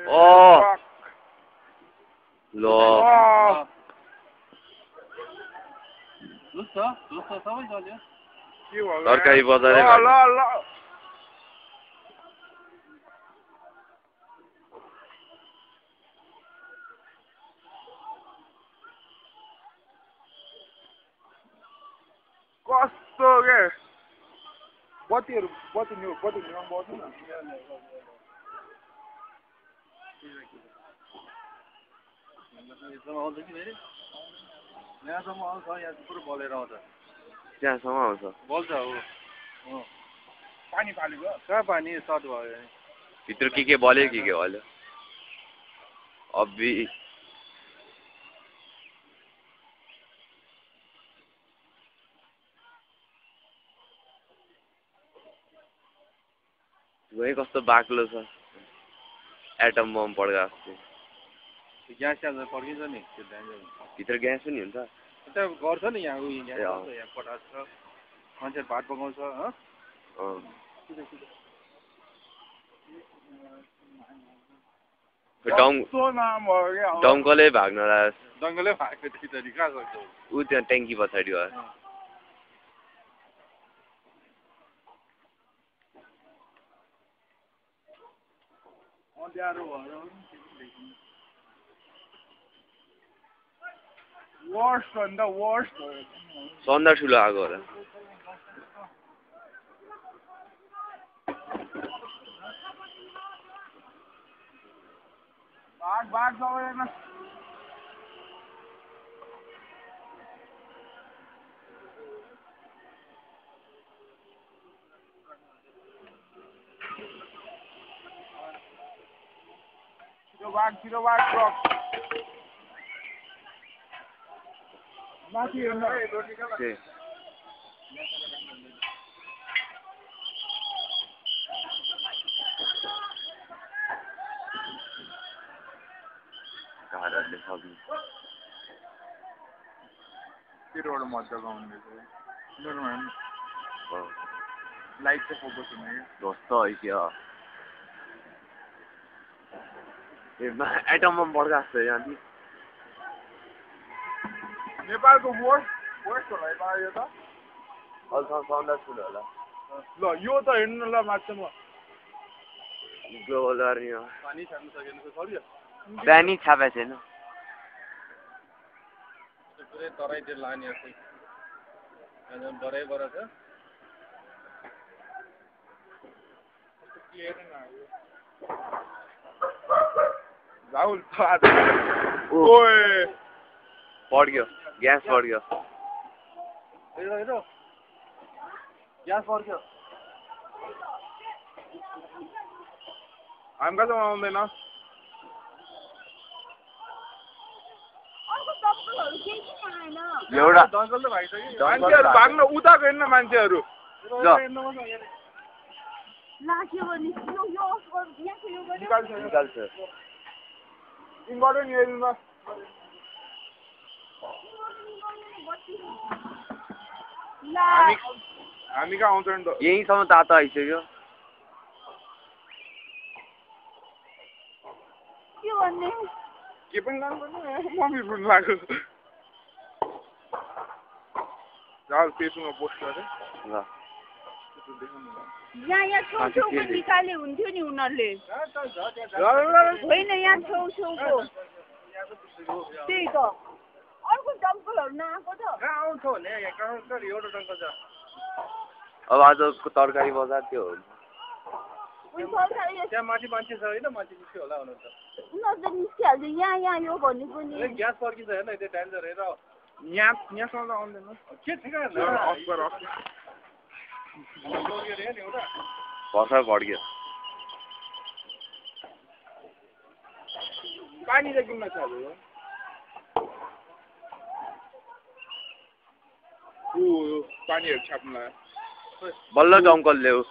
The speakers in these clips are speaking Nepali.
Oh. Lo. तरकारी बजारै कस्तो के बत्तीहरु बत्ती न्यू बत्छ न यहाँसम्म आउँछ यहाँ पुरो बलेर आउँछ त्यहाँसम्म आउँछ बल्छ हो पानी फालेको कहाँ पानी सट भयो भित्र के बल्यो के बल्यो अब्बी वही कस्तो बाक्लो छ एटम बम पड्काएको ग्यास चार्जर पड्किन्छ नि त्यो भित्र ग्यास पनि हुन्छ त्यो गर्छ नि यहाँ उयो यहाँ पटाएको छ मान्छे भात पकाउँछ डङ्कले भाग्न डङ्कले भाग्यो त्यसरी कहाँ सक्छ ऊ त्यहाँ ट्याङ्की पछाडि भयो अँध्यारो भएर वर्स्ट भन्दा वर्स्ट सन्दा ठुलो आएको होला भाग सबैजना छिटो भाग ट्रक माथि हेर्नु तेरोबाट मजाको आउँदैछ लाइट चाहिँ फोकस हुने ध्वस्त क्या एटम बम पड्काएको छ यहाँ नेपालको वर्स्ट होला यो त सन्दा ठुलो होला ल यो त हेर्नु ल मात्र म ग्लोबल वार्मिङ पानी छाड्नु सकेन त सरियो पानी छापे छैन पुरै तराईतिर लाने जस्तै बराबर छ राहुल ओए पड्क्यो ग्यास पड्क्यो हेरो ग्यास पड्क्यो हामी कहाँ आउँदैन एउटा दङ्कल त भाइसक्यो मान्छेहरू भाग्न उताको हेर्न मान्छेहरू हामी कहाँ आउँछ नि त यहीँसम्म तातो आइसक्यो के पनि लानुपर्ने मम्मी पनि लाग्यो राहुल फेसबुकमा पोस्ट गरे ल यहाँ छेउछेउको निकाले हुन्थ्यो नि उनीहरूले होइन यहाँ छेउछेउको त्यही त अर्को डङ्कलहरू नआएको त कहाँ आउँछ भने यहाँ कहाँ एउटा डङ्कल छ अब आजको तरकारी बजार त्यो हो त्यहाँ माथि मान्छे छ होइन माथि निस्क्यो होला हुनु त उनीहरू त निस्किहाल्छ यहाँ यो भनेको नि ग्यास पर्किन्छ हेर्न त्यो डेन्जर हेर यहाँसम्म आउँदैन के ठिक भर्खर पड्क्यो पानी चाहिँ किन्न छ पानीहरू छाप्नु बल्ल डङ्कल ल्याऊ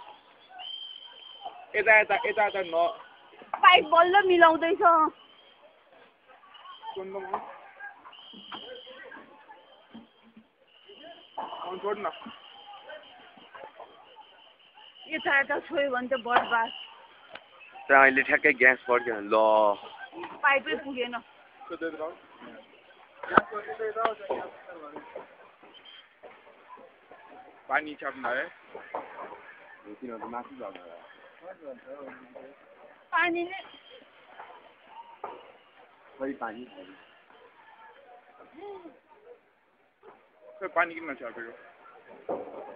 यता न पाइप बल्ल मिलाउँदैछ छोड न यता छोयो भने त बर्बाद त्यहाँ अहिले ठ्याक्कै ग्यास पड्क्यो ल पाइपै पुगेन पानी छाप्न है तिनीहरू माथि झर्न पानी नै खै पानी खै पानी किन छापेको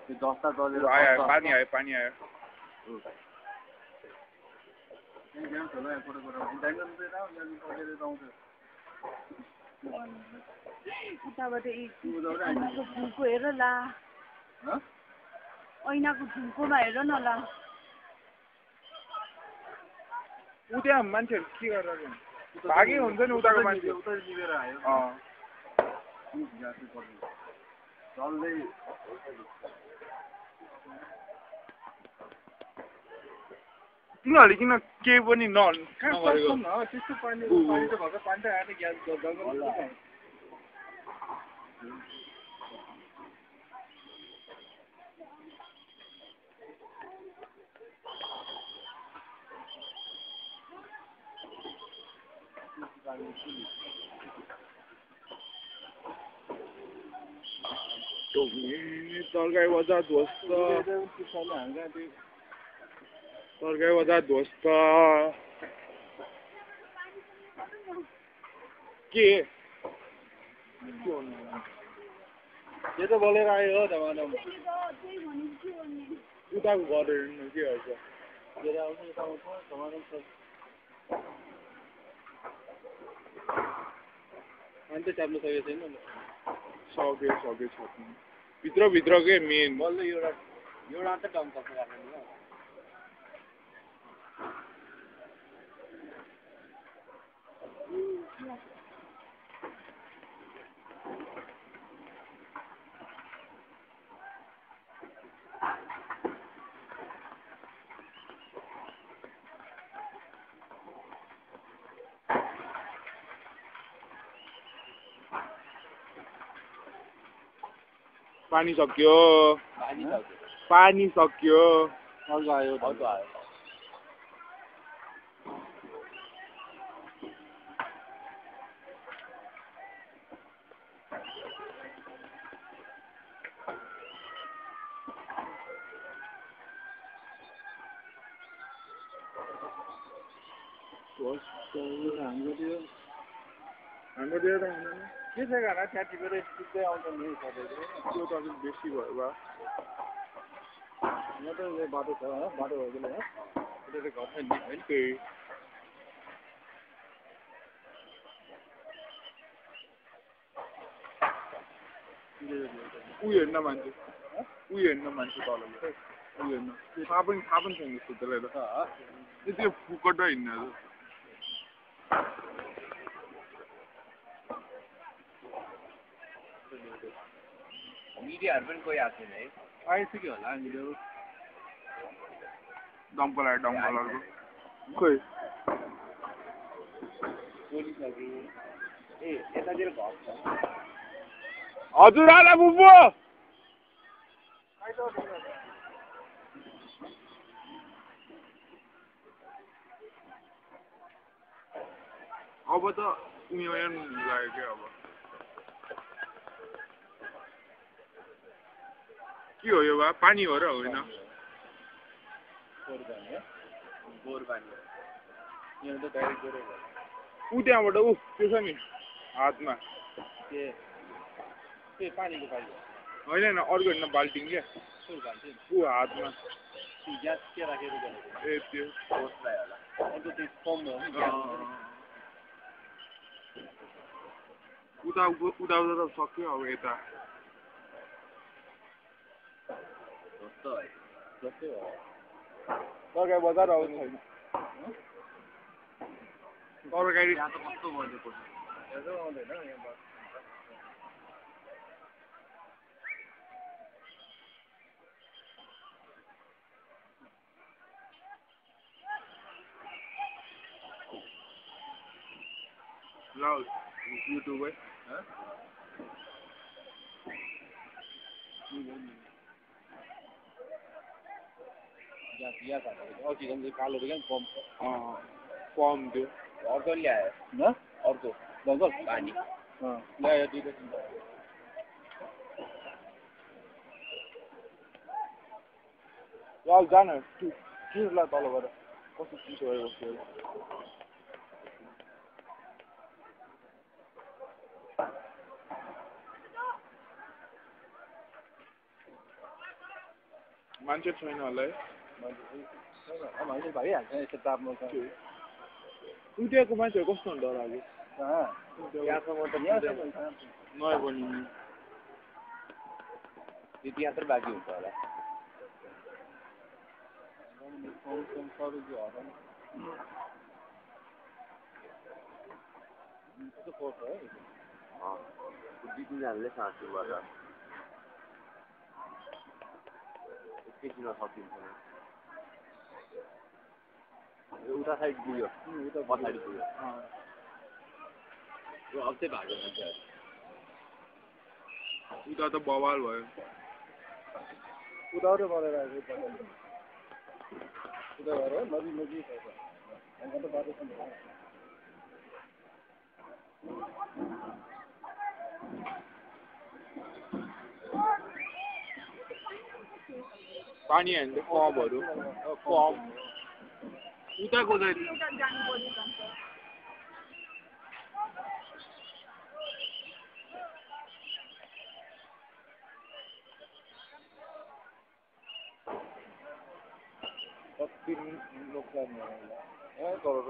त्यो दस्ता चलेर आयो पानी आयो उताबाट ऐनाको झुलको हेर ला ऐनाको झुलकोमा हेर न ला ऊ त्यहाँ मान्छेहरू के गरेर भागे हुन्छ नि उताको मान्छे उता लिएर आयो चल्दै तिनीहरूले किन केही पनि त्यस्तो पानी त भर्खर पानी त आएर ग्यास तरकारी बजार ध्वस्त तरकारी बजार ध्वस्त के यो त बोलेर आयो हो धमाधम उताको घर हेर्नु के हुन्छ अन्त चाप्नु सकेको छैन सक्यो छाप्नु भित्रकै मेन एउटा त डम पर्छ पानी सक्यो अर्को आयो हाम्रो त हुँदैन के छ गाना त्यहाँ टिपेर सिधै आउँछ नि त्यो त अलिक बेसी भयो बा यहाँ त बाटो छ बाटो भएकोले घर छ नि होइन त्यही ऊ हेर्न मान्छे तलले ऊ हेर्न थाहा पनि छैन जस्तो त्यसलाई त त्यो फुकट हिँड्न मिडियाहरू पनि कोही आएको छैन है आइसक्यो होला हामीले डम्पलरको खोइ ए यतातिर घर छ हजुर आला बुबु अब त उयो लाग्यो क्या अब के हो यो बा पानी हो र होइन ऊ त्यहाँबाट ऊ त्यो छ नि हातमा होइन अर्को होइन बाल्टिङ क्या ऊ हातमा ए त्यो उता त सक्यो अब यता तरकारी बजार आउँछ छैन तरकारी कस्तो गरेको ल युट्युब है फर्म थियो अर्को ल्यायो अर्को पानी ल्यायो दुईटा चल जान चिजलाई तल गएर कस्तो चिसो भयो बस्यो मान्छे छैन होला है मान्छे भइहाल्छ यस्तो तापमा उठेको मान्छेहरू कस्तो हुन्छ होला अहिले यहाँसम्म त नयाँ पनि त्यति मात्र बाँकी हुन्छ होला दुईजनाले साँच्चो गरेर एकैछिनमा सकिन्छ उता साइड पुग्यो उता पछाडि पुग्यो अब चाहिँ भाग्यो मान्छेहरू उता त बवाल भयो उताबाट गरेर आएको उता गएर नदी नदी अन्त बाटो छ पानी हाल्ने फर्महरू फर्म उताको चाहिँ कति नोक्सान भयो करोड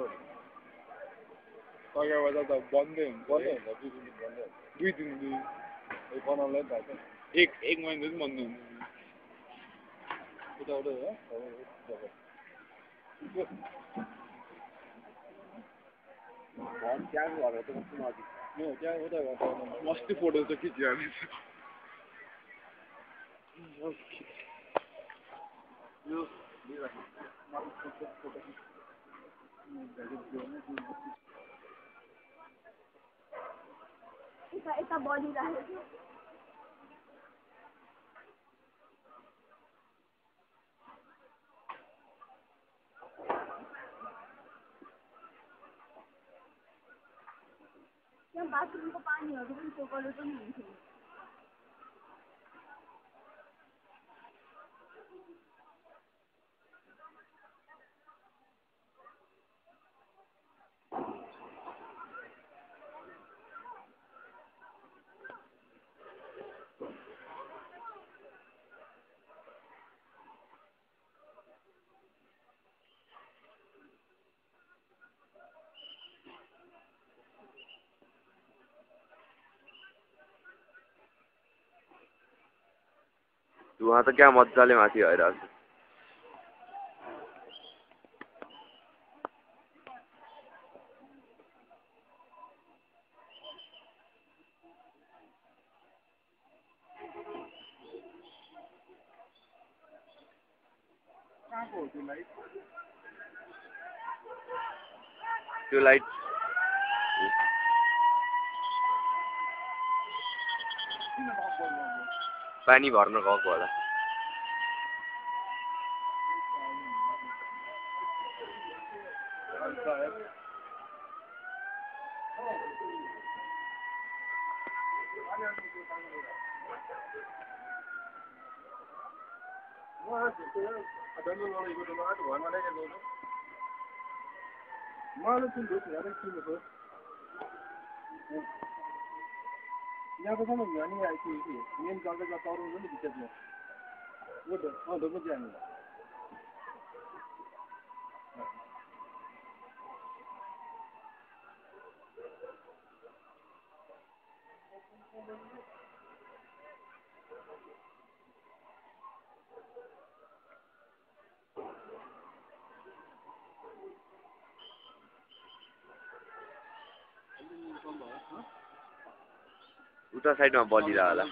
सकेबाट त बन्दै हुन्छ बन्दै हुन्छ 2 दिन बन्दै हुन्छ 2 दिन बनाउनलाई पनि थाहा एक महिना चाहिँ बन्द हुन्छ उताबाट त्यहाँ घर त कस्तो नजिक त्यहाँ उता मस्ती फोटो चाहिँ खिचिहाल्ने यता बढिरहेको छ त्यहाँ बाथरुमको पानीहरू पनि त्यो कलर पनि हुन्थ्यो वहाँ त क्या मजाले माथि आइरहेको छ त्यो लाइट पानी भर्न गएको होला यहाँको छ नि भने आइसकेपछि मेन जग्गा तरुङ पनि विशेषमा ढुक्नु जाने उता साइडमा बलिरह होला